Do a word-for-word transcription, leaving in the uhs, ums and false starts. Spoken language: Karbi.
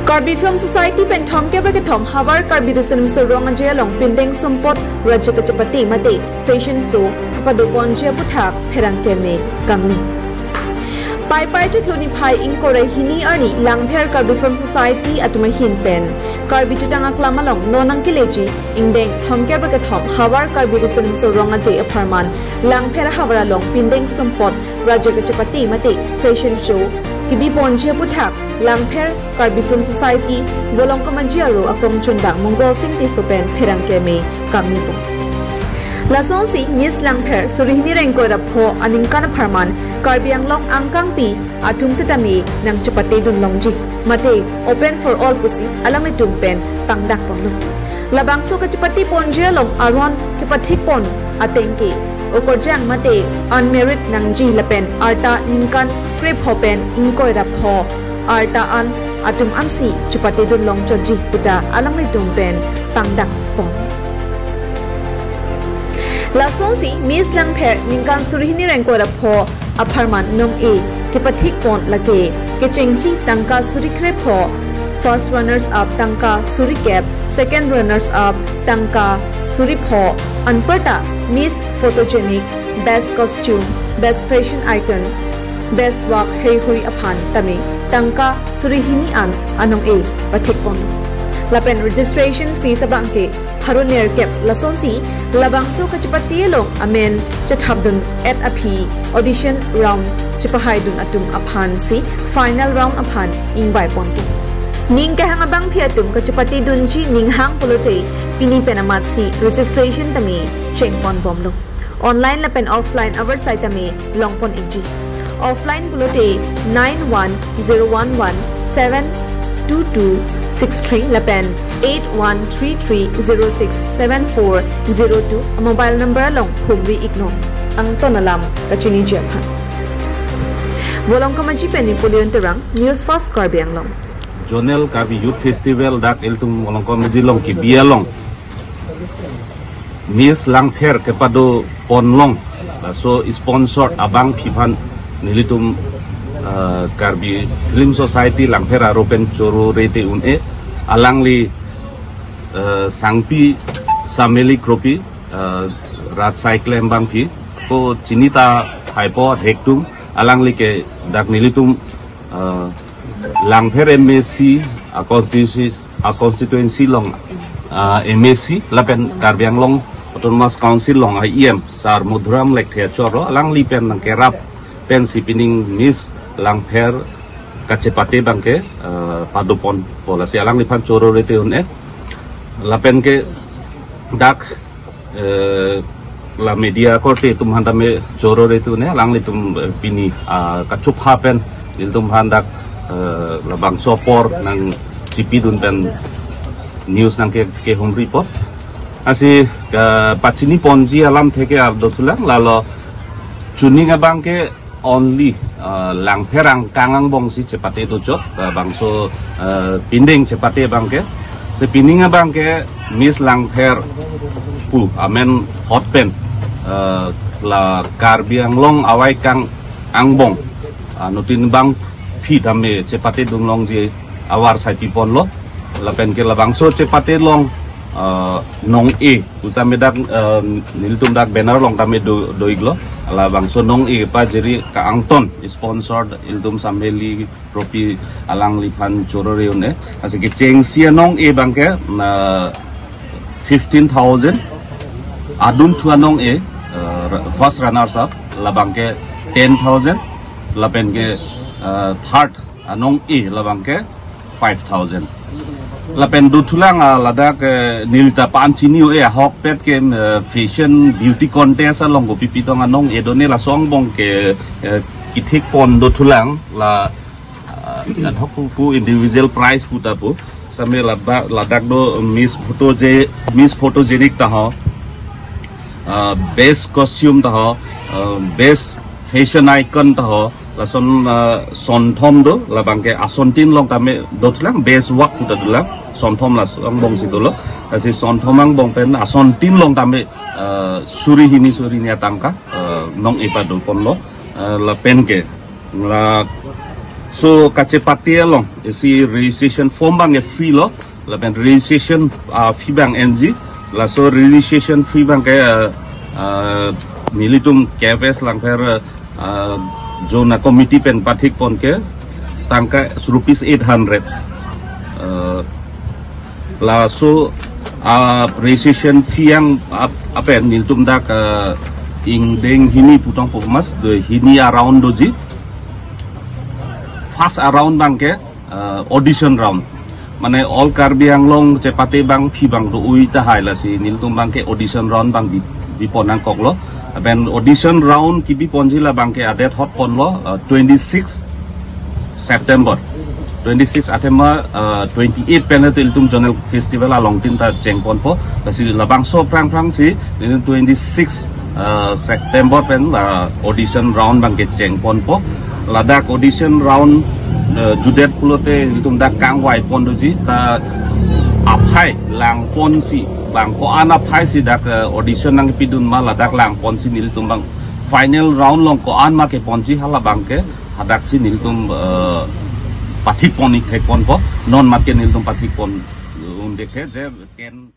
Karbi Film Society pen thomkep ra kethom Havar Karbi Riso Nimso Rong Aje along pindeng sumpot raje kachepate mate fashion show kapado ponji aputhak pherangke me kangni. Paipai chiklo niphai ingkoi ra hini arni Langpher Karbi Film Society atum ahin pen Karbi Chutang Aklam along non nangkeleji ingdeng thomkep ra kethom Havar Karbi Riso Nimso Rong Aje apharman Langpher ahavar along pindeng sumpot raje kachepate mate fashion show kebi ponji aputhak Langpher Karbi Film Society Bolong Kamaji aro akong chundang Mongol Sing Tisso pen pherangke me kangni po. Lasonsi Miss Langpher suri hini ra ingkoi ra pho aningkan apharman Karbi Anglong angkangpi atum setame nangchepate dun longji mate open for all pusi alanglitum pen pangdak ponlo. Labangso kachepate ponji along aron kepathik pon ateng ke okorjang mate unmarried nangji lapen arta ningkan krepho pen ingkoi ra pho arta an atum ansi chepate dun longchotji puta alanglitum pen pangdak pon. Lasonsi Miss Langpher ningkan suri hini ra ingkoi ra pho apharman nong-e kepathik pon lake kechengsi tangka suri krepho, first runners up tangka suri kep, second runners up tangka suri pho, anparta Miss Photogenic, Best Costume, Best Fashion Icon, Best Work heihui aphan tame tangka suri hini an anong-e pathik pon. Lapen registration fees abang ke pharo nerkep. Lasonsi labangso kachepate along amen chethap dun et aphi audition round chepahai dun atum aphansi final round aphan ingvai ponpo. Ning kehang abangpi atum kachepate dunji ninghang pulote pini pen amatsi registration tame cheng pon bomlo. Online lapen offline avarsai tame long pon ikji. Offline pulote nine one zero one one seven two two six three lapen eight one three three zero six seven four zero two mobile number along humri iknon. Angton alam kachiniji aphan. Bolong Kamaji pen Napoleon Terang, News First Karbi Anglong. Zonal Karbi Youth Festival dak ilitum Bolong Kamaji along kebi along Miss Langpher kepado pon long, laso sponsor abangpi aphan nelitum, eh, Karbi Film Society Langpher aro pen choro rete un-e, alangli, eh, Sangpi Sameli Kropi, eh, rat cycle abangpi ko chinita haipo hektum, alangli ke dak nelitum, eh, Langpher M A C, a constituency, a constituency along, ah, M A C lapen Karbi Anglong Autonomous Council along a E M Sir Madhuram Lekthe achor lo, alangli pen nangkerap pensi pining Miss Langpher kachepate abangke, ah, pado ponpo, lasi alangliphan choro rete un-e. Lapen ke dak eh, la media korte atum aphan tame choro rete un-e, alanglitum, eh, pini, ah, kachupha pen ilitum aphan dak, eh, labangso apor nangchipi dun pen news nangke, kehumri apot. Lasi kapachini ponji alamthe ke ar dothulang, lalo chuning abangke only, uh, Langpher angkang angbongsi chepate dochot, uh, bangso, uh, pindeng chepate abangke. Si pining abangke Miss Langpher pu amen hot pen, uh, la Karbi Anglong avaikang angbong, uh, anuttin abangpi tame chepate dun longji avarsai pi ponlo. Lapen ke labangso chepate along, uh, nong-e utame dak, eh, nelitum dak banner along tame do, do-iklo. Labangso nong-e pajiri ke angton sponsored ilitum Sameli Kropi alangliphan choro rete un-e. Lasi kechengsi anong-e abangke, eh, fifteen thousand. Adunthu anong-e, eh, first runners up, labangke ten thousand. Lapen ke, eh, third anong-e labangke five thousand. Lapen dothulang, ah, ladak, eh, nelita pachini un-e ahokpet ke, eh, fashion beauty contest along kopi pitong anong-e do-an, laso angbong ke, eh, kethik pon dothulang la, ah, adhok pu individual prize pu ta pu. Same laba-, ladak do Miss Photoge-, Miss Photogenic ta ho, ah, Best Costume ta ho, ah, Best Fashion Icon ta ho, lason, ah, sonthom do, labangke asontin along tame dothulang, Best Work pu ta dolang, sonthom laso angbongsi dolo. Lasi sonthom angbong pen asontin along tame, ah, suri hini suri hini atangka, ah, nong-e pado ponlo, ah, lapen ke la So kachepate along isi registration form abangke free lo, lapen registration, ah, fee abang enji. Laso registration fee abangke, ah, ah, nelitum K F S Langpher, ah, zona committee pen pathik pon ke tangka rupees eight hundred. Ah, laso, ah, registration fee yang ap-, apen nelitum dak, ah, ingdeng hini pu tangpo, mas do hini a-round doji. First a-round abangke, ah, audition round. Mane all Karbi Anglong chepate abang phi abang do-oi tahai, lasi nelitum abangke audition round abang bi, bipon nangkoklo. Lapen audition round kebiponji la abangke a-date hot ponlo, ah, twenty-six September. Twenty-six athema, ah, twenty-eight pen ilitum zonal festival along tin ta cheng ponpo. Lasi labangso aphrang aphrangsi, nelitum twenty-six, ah, September pen la audition round abangke cheng ponpo. Ladak audition round, ah, jutdet pulote nelitum dak kangvai pon doji, ta aphai lang ponsi, bang ko-an aphai si dak, ah, audition nangpidun ma, ladak lang ponsi nelitum abang final round along ko-an ma keponji, hala abangke hadaksi nelitum, eh, pathik pon ik thek ponpo, non mat ke nelitum pathik pon, eh, un dek the, je ken